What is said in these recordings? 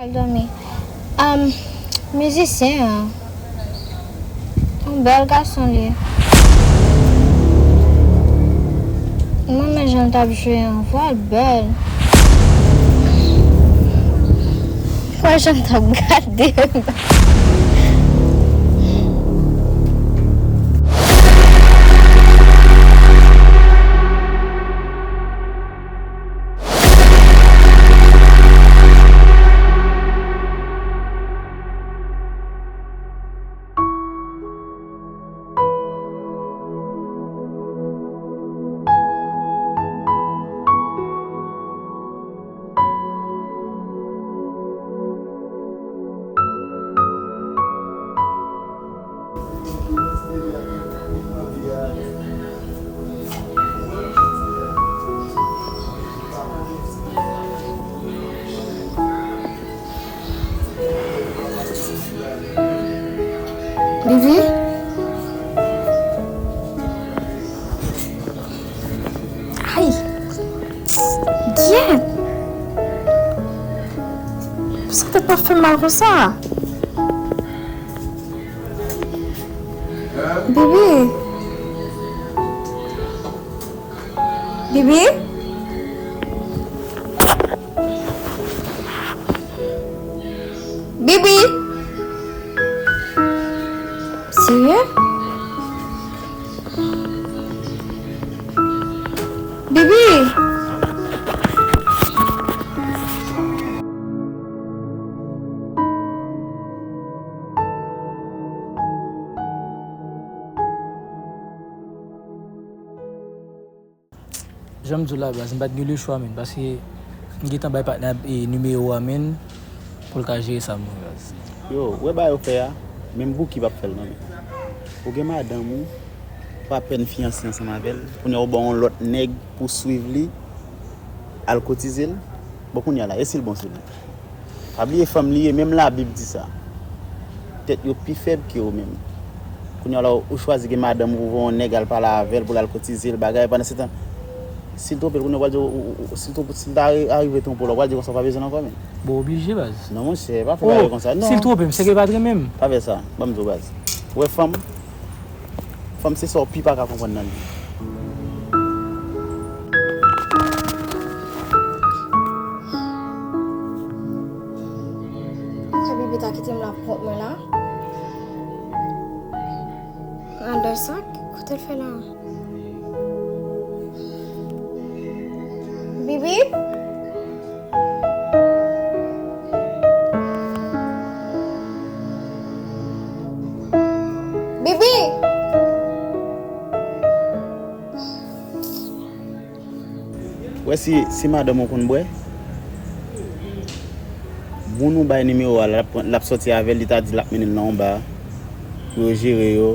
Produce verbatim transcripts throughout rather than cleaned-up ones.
Al dòmi. Am, mizisyen an, yon bèl gason li ye. Mwen renmen jan l t ap jwe an, vwa l bèl. Wè jan l t ap gade m. Bibi? Ay! Gyèt! Poukisa tèt mwen ap fè m mal konsa? Bibi? Bibi? Bibi? Serye? Bibi! Jan m di w la, baz, m pa t gen lechwa, menn, paske m gentan bay patnè a, e, nimewo a, menn, pou l ka jere sa m mwen, baz. Yo, wè bagay ou fè a, menm Bouki p ap fè l, non, menn. Ou gen madanm ou, ou apèn fiyanse ansanm avè l, kounye a ou ba yon lòt nèg pou swiv li, al kotize l. Bon, kounye a la, e si l bon sou li? Pa bliye fanm li ye, menm Labib di sa. Tèt yo pi fèb ke yo menm. Kounye a la, ou chwazi gen madanm ou, ou voye yon nèg al pale avè l pou l al kotize l, bagay, pandan se tan, si l twonpe l, kounye a w pral di, ou, ou, ou, si l twonpe, si l ta ari-, arive twonpe w la, w pral di konsa w pa bezwen l ankò, menn. Bon, oblije, baz. Non, monchè, pa fè bagay konsa, non. Si l twonpe m, se ke l pa t renmen m. Pa fè sa, ban m di w, baz. Ou wè fanm, Fanm se sa w pi pa ka konprann nan vi. Poukisa Bibi ta kite m la pou kont mwen la? Ann dèyè sa, kote l fè la? Bibi? Bibi! Wè si, si madanm ou konn bwè, moun ou bay nimewo a, l ap, l ap sòti avè l, li ta di l ap mennen l nan yon ba pou yo jere yo,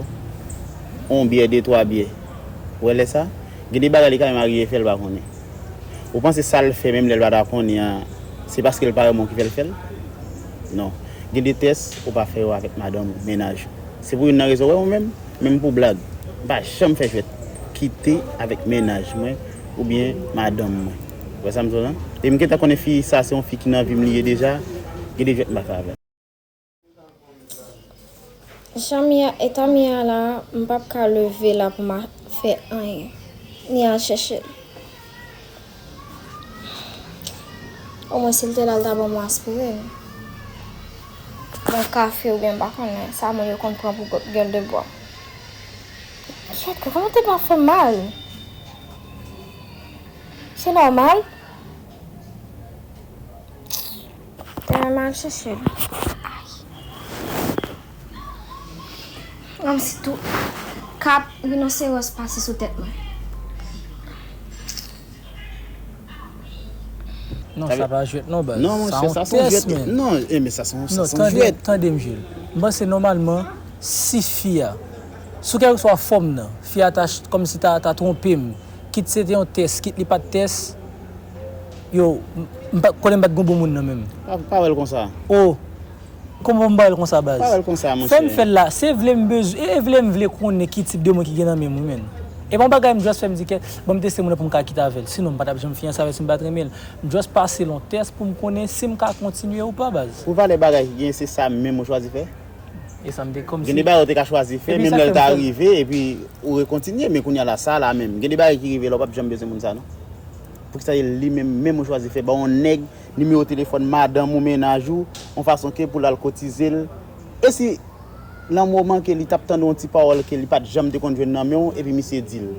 yon byè, de, twa byè. Ou wè lè sa? Gen de bagay li ka menm arive fè, l pa konnen. Ou panse sa l fè menm lè l pa ta konnen an, se paske l pa renmen w ki fè l fè l? Non. Gen de tès ou pa fè yo avèk madanm ou, mennaj ou. Se pou youn nan rezon, wè mwen menm, menm pou blag, m pa janm fè jwèt kite avèk mennaj mwen oubyen madanm mwen. Ou wè sa m di w lan? E m gentan konnen fi sa se yon fi ki nan vi m li ye deja, gen de jwèt m pa fè avè l. Jan m ye a, eta m ye a la, m p ap ka leve la pou m a fè anyen, ni al chèche l. Omwen si l te la, l ta ban m yon aspirin. Yon kafe oubyen m pa konnen, sa moun yo konn pran pou gè-, gèl de bwa. Kyèt, kòman tèt mwen ap fè m mal? Se nòmal? Te mwen mal chèche l. Ay. Kòmsi tou kap rinoseros pase sou tèt mwen. Non, sa pa jwèt non, baz. Non, monchè, sa se yon jwèt, menn. Non, e, men sa se yon, sa se yon jwèt. Non, tande, tande m, Jil. M panse nòmalman, si fi a, sou kèlkeswa fòm nan, fi a ta ch-, kòmsi ta, ta twonpe m, kit se te yon tès, kit li pa t tès, yo, m, m pa, konnen m pa t gon bon moun nan menm. Pa, pa wè l konsa. Oh, kòman m ba l konsa, baz? Pa wè l konsa, monchè. Fè m fè l la. Se vle m bezwen, e, e vle m vle konnen ki tip de moun ki gen nan men m, wi, menn. E pa yon bagay m just fè m di ke, bon, m teste moun nan pou m ka kite avè l. Sinon, m pa t ap janm fiyanse avè l si m pa t renmen l. M just pase l yon tès pou m konnen si m ka kontinye ou pa, baz. Pou valè bagay ki genyen, se sa menm ou chwazi fè? E sa m te kòmsi. Gen de bagay ou te ka chwazi fè, menm lè l ta rive, epi ou rekontinye, men kounye a la, sa la menm. Gen de bagay ki rive la, ou p ap janm bezwen moun sa, non. Poukisa se li menm, menm ou chwazi fè, ba yon nèg nimewo telefòn madanm ou, mennaj ou, yon fason ke pou l al kotize l? E si nan moman ke li t ap tande yon ti pawòl ke li pa t janm te konn jwenn nan men w, epi misye di l?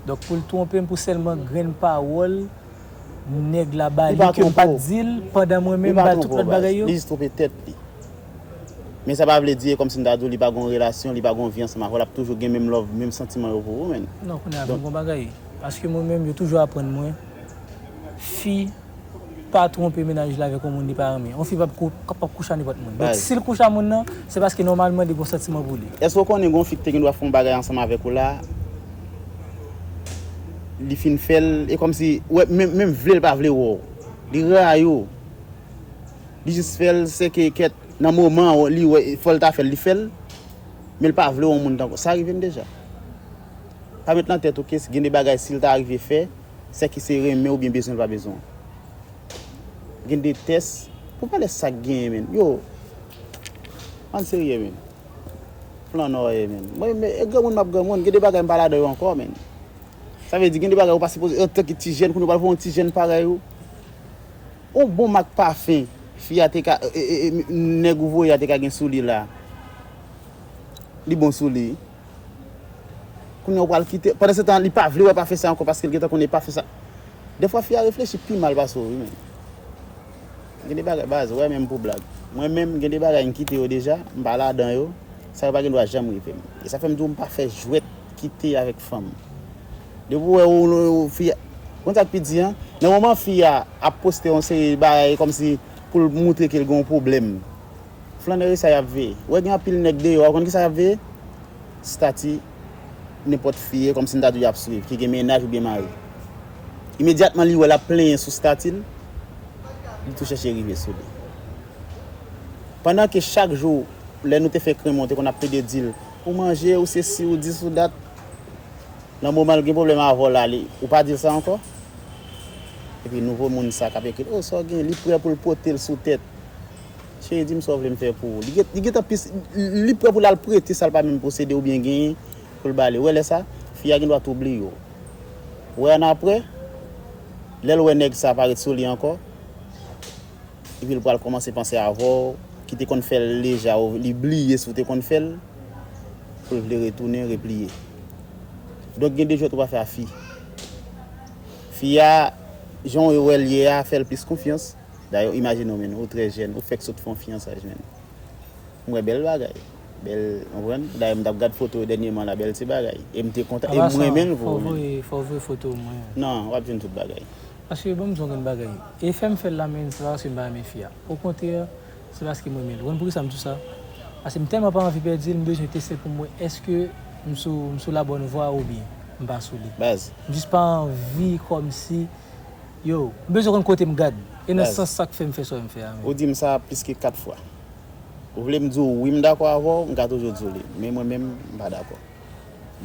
Donk, pou l twonpe m pou sèlman grenn pawòl nèg la ba li ke m pa t di l, pandan mwen menm m ba l tout lòt bagay yo? Li jis twonpe tèt li. Men sa pa vle di e kòmsi m ta di w li pa gon relasyon, li pa gon vi ansanm avè w, l ap toujou gen menm love, menm santiman yo pou ou, menn. Non, kounye a vin gon bagay. Paske mwen menm, yo toujou aprann mwen, fi pa twonpe mennaj li avèk yon moun li pa renmen. Yon fi p ap kou-, p ap kouche a nenpòt moun. Donk, si l kouche a moun nan, se paske nòmalman li gon santiman pou li. Èske w konnen gon fi ki te gen dwa fè yon bagay ansanm avèk ou la, li fin fè l, e kòmsi, wè, menm, menm vle l pa vle wè w. Li rayi w. Li jis fè l, se ke kèt, nan moman an, li wè, fò l ta fè l, li fè l, men l pa vle wè yon moun tankou. Sa rive m deja. Pa met nan tèt ou ke gen de bagay, si l ta rive fè, se ke se renmen oubyen bezwen l pa bezwen w. Gen de tès, pou pale sa k genyen, menn. Yo, ann serye, menn. Flannè w ye, menn. Mwen, men, e granmoun m ap granmoun, gen de bagay m pa ladan yo ankò, menn. Sa vle di, gen de bagay ou pa sipoze, antanke ti jèn, kounye a w pral fè yon ti jèn parèy ou. Yon bon mak pafen, fi a te ka, e, e, e, nèg ou voye a te ka gen sou li la. Li bon sou li. Kounye a ou pral kite. Pandan se tan, li pa vle wè pafen sa ankò paske l gentan konnen pafen sa. Dèfwa fi a reflechi pi mal pase w, wi, menn. Gen de bagay, baz, wè menm pou blag. Mwen menm, gen de bagay m kite yo deja, m pa ladan yo. Sa yo pa gen dwa janm rive m. E sa fè m di w m pa fè jwèt kite avèk fanm. Depi w wè ou, ou, fi a, konn sa k pi di an? Nan moman fi a ap poste yon seri bagay kòmsi pou l moutre ke l gen yon pwoblèm. Flannè e sa y ap veye. Ou wè gen anpil nèg deyò a, ou konn kisa y ap veye? Stati nenpòt fi, e kòmsi m ta di w y ap swiv, ki gen mennaj oubyen mari. Imedyatman li wè l ap plenyen sou stati l, li tou chèche rive sou li. Pandan ke chak jou, lè nou te fè krenmen, w te konn ap plede di l, ou manje, ou sesi, ou dis, ou dat. Nan moman l gen pwoblèm avè w la, li, ou pa di l sa ankò? Epi nouvo moun sa k ap ekri, o, sa w gen, li prè pou l pote l sou tèt. Cheri, di m sa w vle m fè pou ou. Li gen, li gentan plis, li prè pou l al prete sa l pa menm posede oubyen genyen pou l ba li. Ou wè lè sa, fi a gen dwa tou bliye w. Ou wè annapre, lè l wè nèg sa parèt sou li ankò, epi l pral kòmanse panse avè w, ki te konn fè l deja, li bliye si w te konn fè l, pou l vle retounen repliye. Donk, gen de jwèt ou pa fè a fi. Fi a, jan w wè l ye a, fè l plis konfyans. Dayè, imajine w, menn, ou trè jèn, ou fèk sot fè yon fiyansaj, menn. M wè bèl bagay. Bèl, w konprann? Dayè, m t ap gad foto yo dènyèman la, bèl ti bagay. E m te kontan, e m renmen l pou ou, menn. Fò w voye, fò w voye foto mwen. Non, w ap jwenn tout bagay. Paske, bon, m di w yon grenn bagay. E fè m fè l la, menn, se pa paske m pa renmen fi a. Okontrè, se paske m renmen l. Ou konn poukisa m di w sa? Paske m tèlman pa anvi pèdi l, m bezwen teste pou m wè èske m sou, m sou la bòn vwa oubyen m pa sou li. Baz. M jis pa anvi kòmsi, yo, m bezwen konn kote m gad. E nan sans sa k fè m fè sa m fè a menm. Ou di m sa plis ke kat fwa. Ou vle m di w wi m dakò avè w, m ka toujou di w li. Men mwen menm, m pa dakò.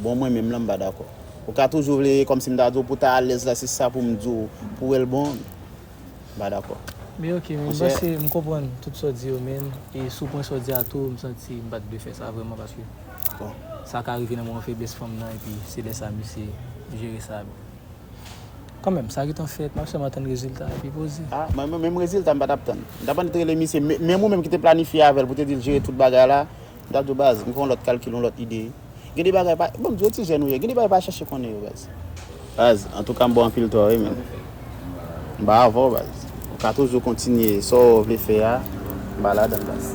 Bon, mwen menm lan, m pa dakò. Ou ka toujou vle kòmsi m ta di w pou w ta alèz la, se sa pou m di w, pou w wè l bon, m pa dakò. Men oke, men m panse m konprann tout sa w di yo, men, e sou pwen sa w di a tou, m santi m pa t dwe fè sa vrèman, paske sa ka rive nan moman feblès fanm nan, epi se lè sa misye jere sa. Kanmenm, sa gentan fèt, m ap sèlman tann rezilta epi poze. Ah, mwen menm, menm rezilta m pa t ap tann. M t ap annik rele misye, men, menm ou menm ki te planifye avè l pou te di l jere tout bagay la, m t ap di w, baz, m fè yon lòt kalkil, yon lòt ide. Gen de bagay pa, bon, m di w ti jèn ou ye, gen de bagay pa chèche konnen yo, baz. Baz, antouka m ba w anpil tò wi, men. M pa avè w, baz. Ou ka toujou kontinye sa w vle fè a, m pa ladan l, baz.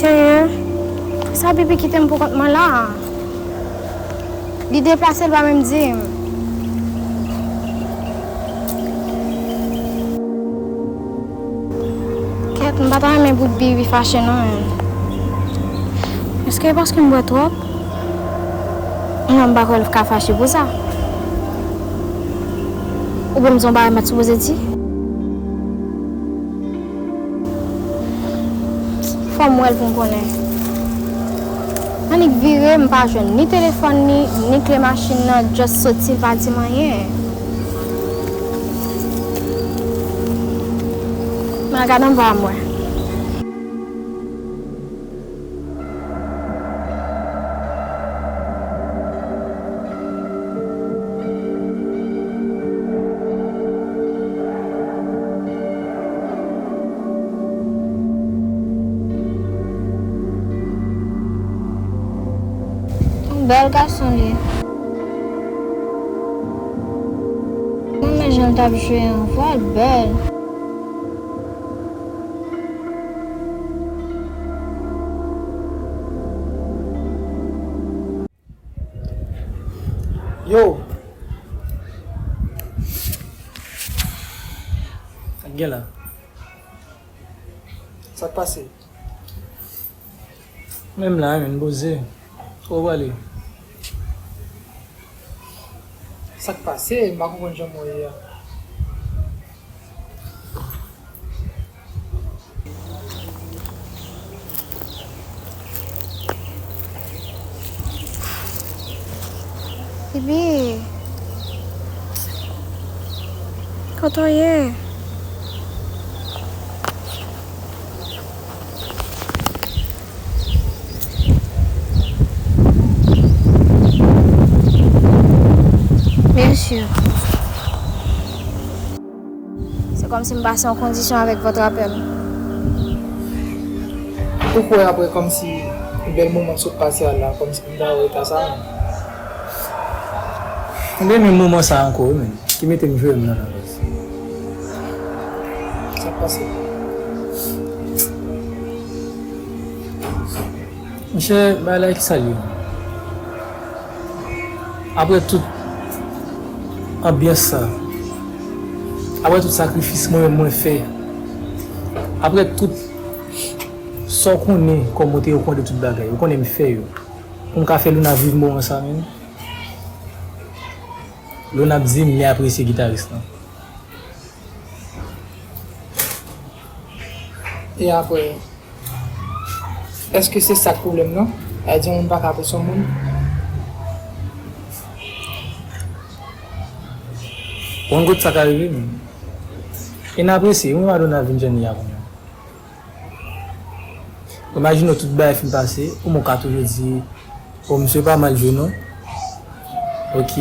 Senyè, sa pipi kite m pou kont mwen la a. Li deplase, l pa menm di m. Kèt, m pa ta renmen pou Bibi fache non, men. Èske e paske m bwè twòp? Non, m pa kwè l ka fache pou sa. Oubyen m di yon bagay m pa t sipoze di? Fò m wè l pou m konnen. Annik vire, m pa jwenn ni telefòn ni, ni kle machin nan, just soti, l pa di m anyen. M al gade anba a m wè. Yon bèl gason li ye. Mwen renmen jan l t ap jwe an, vwa l bèl. Yo! Sa k gen la? Sa k pase? Menm la, menm poze. Ou prale? Sa k pase? M pa konprann jan mwen ye a. Bibi, kote w ye? Byen si. Se kòmsi m pase yon kondisyon avèk vòt rapèl. Ou kwè apre kòmsi bèl moman sot pase a la, kòmsi m ta wè eta sa menm? M renmen moman sa ankò wi, men. Ki mete m jwe m nan nan baz. Sa k pase? Monchè, bagay la ki sa l ye? Apre tout anbyans sa, apre tout sakrifis mwen menm mwen fè, apre tout sa w konnen kòm mwen te rekonèt tout bagay, ou konnen m fè yo, pou m ka fè Luna viv moman sa menm. Luna ap di m li apresye gitaris lan. E apre, èske se sa k pwoblèm nan? Sa vle di yon moun pa ka apresye yon moun? Ou konn kote sa ka rive menm? E n apresye, mwen Madonna vin jwenn li a kounye a. Imajine w tout bagay fin pase, ou menm w ka toujou di, o, misye pa mal jwe non. Ok,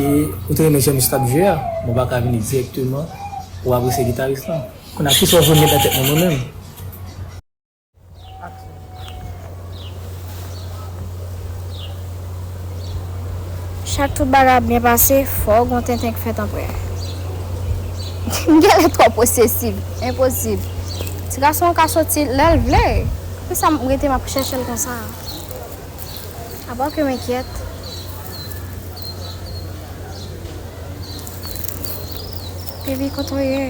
ou te renmen jan misye t ap jwe a, men w pa ka vini dirèkteman pou w apresye gitaris lan. Kounye a, kisa w vle met nan tèt mwen, mwen menm? Chak tout bagay ap byen pase, fò gon tenten k fèt anprè. M genlè twò posesif, enposib. Ti gason an ka soti lè l vle. Poukisa m rete m ap chèche l konsa? Apa ke m enkyèt. Baby, kote w ye?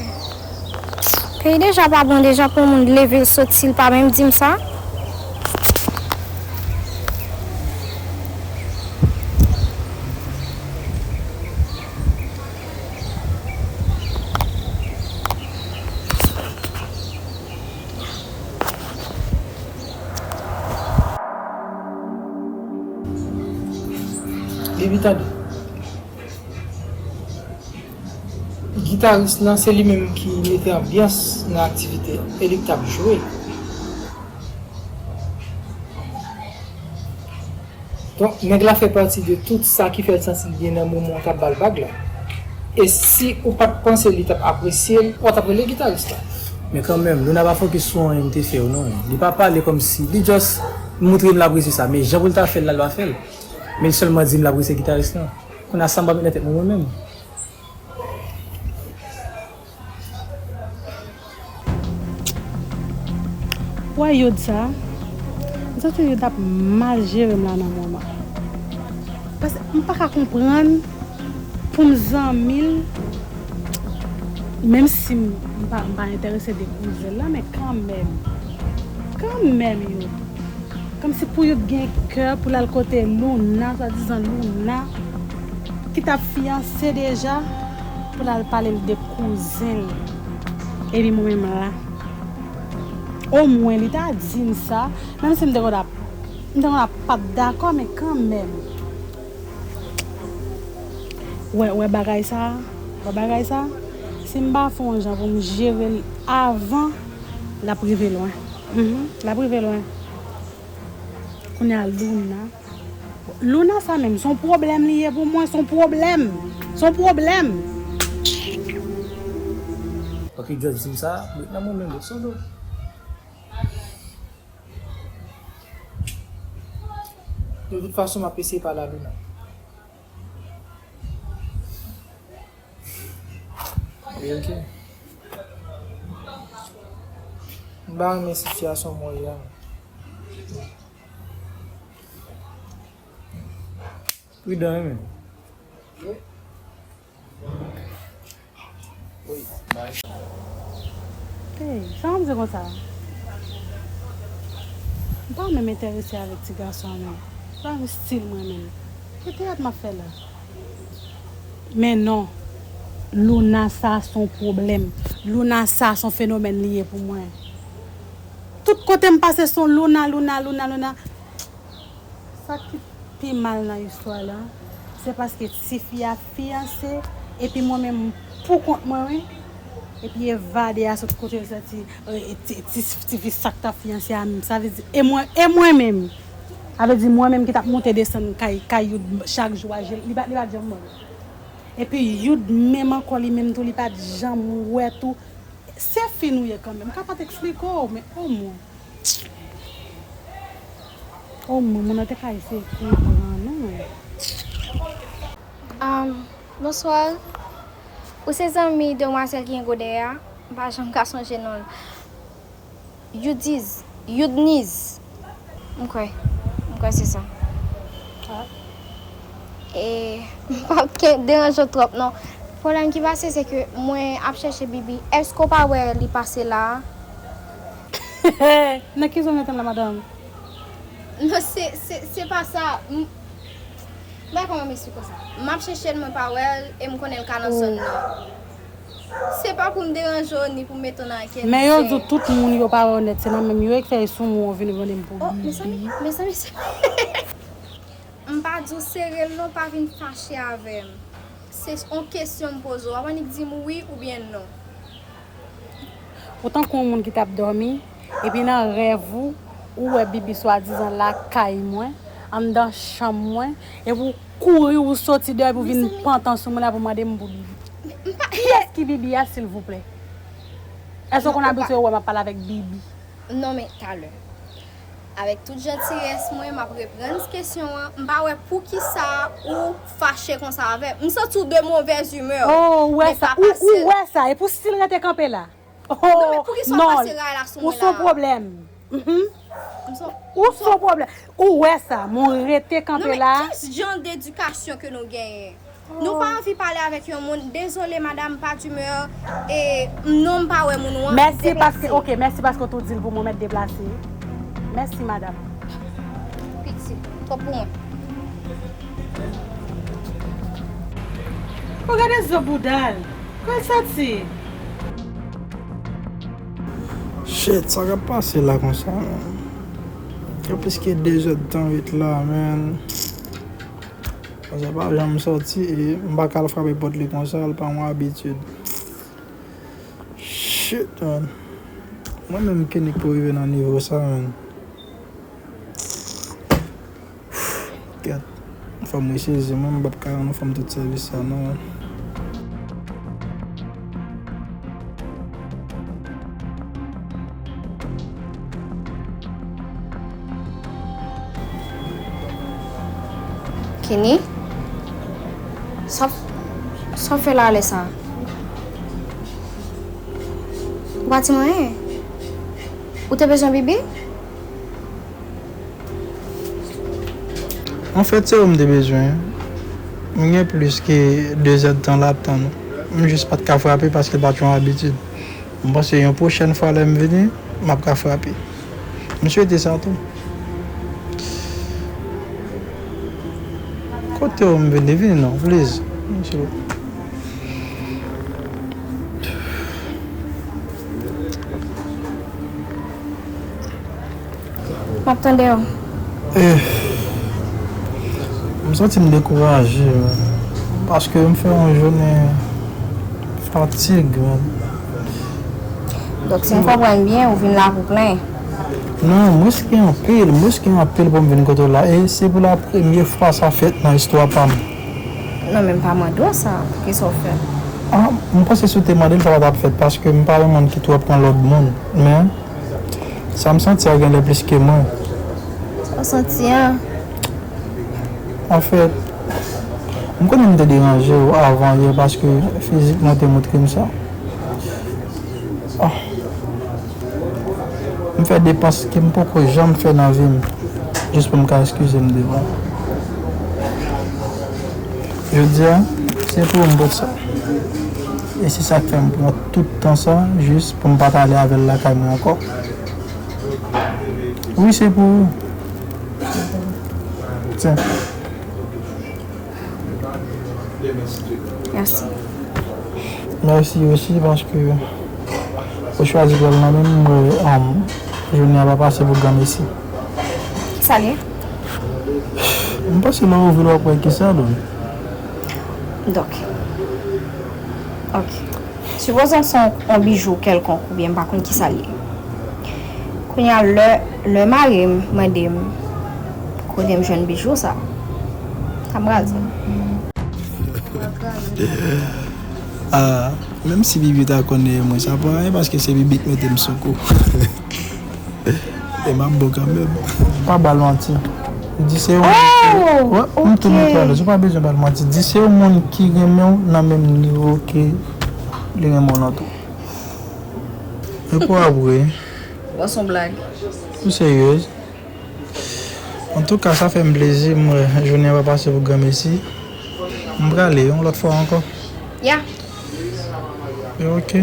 Peyi deja pa bon deja pou yon moun leve l soti, l pa menm di m sa. Baby, tande. Gitaris lan, se li menm ki mete anbyans nan aktivite a, e li k t ap jwe. Donk, nèg la fè pati de tout sa ki fè l santi l byen nan moman w t ap ba l bag la. E si ou pa t panse li t ap apresye l, ou pa t ap rele gitaris la. Men kanmenm, Luna pa fokis sou anyen m te fè yo non. Li pa pale kòmsi, li just montre m l apresye sa, men jan pou l ta fè l la, l pa fè l. Men l sèlman di m l apresye gitaris lan. Kounye a sa m pral met nan tèt mwen, mwen menm? Ou wè Yod sa? M santi Yod ap mal jere m la nan moman. Paske m pa ka konprann pou m zanmi l, menm si m, m pa, m pa enterese de kouzen l lan, men kanmenm, kanmenm, Youd. Kòmsi pou Youd gen kè pou l al kote Luna, swadizan Luna, ki t ap fiyanse deja, pou l al pale l de kouzen l. Epi mwen menm la. Omwen li ta di m sa, menm si m te konn ap, m te konn ap p ap dakò, men kanmenm. Wè, wè bagay sa, wè bagay sa, si m pa fè yon jan pou m jere l avan, l ap rive lwen. Mhm, l ap rive lwen. Kounye a Luna. Luna sa menm, se yon pwoblèm li ye pou mwen, se yon pwoblèm. Se yon pwoblèm. Ok, just di m sa, met nan moman m solo. De tout fason, m ap eseye pale a Luna. Wi, ok. M pa renmen sitiyasyon mwen ye a. Pridan, wi, men. Wi, bay. Hey, sa w ap di konsa? M pa menm enterese avèk ti gason an menm. Se pa menm stil mwen menm. Ki teyat m ap fè la? Men non, Luna sa se yon pwoblèm. Luna sa se yon fenomèn li ye pou mwen. Tout kote m pase se yon Luna, Luna, Luna, Luna. Sa ki pi mal nan istwa la, se paske tifi a fiyanse, epi mwen menm pou kont mwen, wi. Epi evade a sot kote l soti, e, e, ti, ti, tifi sa k t ap fiyanse a menm. Sa vle di, e mwen, e mwen menm. Sa vle di mwen menm ki t ap monte desann kay, kay Youd chak jou a, li pa, li pa t janm wè l. Epi Youd menm ankò, li menm tou, li pa t janm wè tou. Se fi nou ye kanmenm. M ka pa t eksplike w, men omwen. Omwen, moun nan te ka eseye konprann ou. Um, bonsoir. Ou se zanmi demwazèl ki gen gwo dèyè a? M pa janm ka sonje non l. Yudiz, Yudniz. M kwè. M kwè se sa. E, m p ap ke deranje w twòp, non. Pwoblèm ki pase, se ke mwen ap chèche Bibi. Èske w pa wè li pase la a? Nan ki zòn w mete l la, madanm? Non, se, se, se pa sa. M, m pa konnen kòman m eksplike w sa. M ap chèche l, mwen pa wè l, e m konnen l ka nan zòn nan. Se pa pou m deranje w ni pou m mete w nan ankenn. Men yo di w tout moun yo pa wè w nèt, se nan menm yo ki fè sou moun w vin vande m pou Bibi. Oh, mezanmi, mezanmi, se m pa di w sere l non, pa vin fache avè m. Se yon kesyon m poze w, w ap annik di m wi oubyen non. Ou tankou yon moun ki t ap dòmi, epi nan rèv ou, ou wè Bibi swadizan lakay mwen, anndan chanm mwen, epi w kouri, ou soti deyò, epi w vin pantan sou mwen la pou mande m pou Bibi. Kiyès ki Bibi a, silvouplè? Èske w konn abitye wè m ap pale avèk Bibi? Non, men talè. Avèk tout jantiyès mwen, m ap reprann kesyon an. M pa wè poukisa ou fache konsa avè m. M santi w de movèz imè. Oh, ou wè sa. Ou, ou wè sa. E pou stil rete kanpe la. Oh, non, men poukisa w pase ray la sou mwen la? Ou se yon pwoblèm. Mhm. Ou se yon pwoblèm. Ou wè sa. Mwen rete kanpe la. Non, men ki jan d edikasyon ke nou genyen? Nou pa anvi pale avèk yon moun. Dezole, madam, pa d'imè. E non, m pa wè moun ou an. Mèsi paske, ok, mèsi paske w tou di l pou mwen mèt deplase. Mèsi, madam. Piti, twòp pou mwen. Ou gade zo bouda l. Kòl soti. Shit, sa k ap pase la konsa, man? Gen plis ke de zè d tan ret la, man. Konsa pa janm sòti e m pa ka al frape pòt li konsa, l pa yon abitid. Shit, man. Mwen menm Kenny k pou rive nan nivo sa, man. Gad, fò m resezi mwen, m p ap ka rann yon fanm tout sèvis sa, non. Kenny? Sa, sa w fè la lè sa? Ou pa di mwen anyen? Ou te bezwen Bibi? Anfèt, se ou m te bezwen. M gen plis ke de zèdtan la ap tann ou. M jis pa t ka frape paske l pa t yon abitid. M panse yon pwochèn fwa lè m vini, m ap ka frape. M swete sa tou. Kote w m vini? Vini non, please. M ap tande w. Eh, m santi m dekouraje, man. Paske m fè yon jounen fatig, man. Donk, si m konprann byen, ou vin la pou plenyen? Non, m riske anpil, m riske anpil pou m vin kote w la. E se pou la premye fwa sa fèt nan istwa pa m. Non, men m pa mande w sa. Poukisa w fè? Ah, m panse si w te mande l, sa pa t ap fèt, paske m pa yon moun ki twò pran lòd moun. Men, sa m santi a genlè plis ke mwen. Sa w santi a? Anfèt, m konnen m te deranje w avan yè, paske fizik mwen te montre m sa. Ah. M fè depans ke m poko janm fè nan vi m, jis pou m ka eskize m devan w. Jodi a, se pou ou m pot sa. E se sa k fè m pran tout tan sa, jis pou m pa t ale avè l lakay mwen ankò. Wi, se pou ou. Tyen. Mèsi. Mèsi osi paske ou chwazi pral nan men m, um, jounen an pa pase pou granmesi. Kisa l ye? M panse lè w ouvri l w ap wè kisa l ye. Donk. Ok. Sipoze se yon, yon bijou kèlkonk oubyen m pa konn kisa l ye. Kounye a, lè, lè mari m mande m kote m jwenn bijou sa, sa m pral di l. Ah, menm si Bibi ta konnen mwen, sa pa anyen paske se Bibi k mete m sou kou. E m ap bon kanmenm. Pa ba l manti. Di se yon moun ki, oh, wè, m tou ok. Netwale, ou pa bezwen ba l manti. Di se yon moun ki renmen w nan menm nivo ke li renmen w lan tou. E pou apre. Bon, se yon blag. Ou seryez? Antouka, sa fè m plezi, m wè jounen an pa pase pou granmesi. M prale yon lòt fwa ankò. Ya. Ok.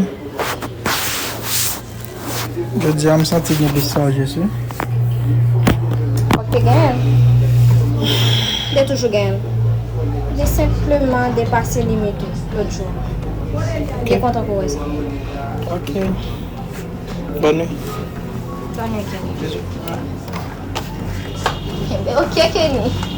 Jodi a, m santi gen plis sajès, wi. Fòk te genyen l. Te toujou genyen l. Li senpleman depase limit ou lòt jou. M byen kontan pou w wè sa. Ok. Bòn nwi. Bòn nwi, Kenny. Bizou. Enben, ok, Kenny.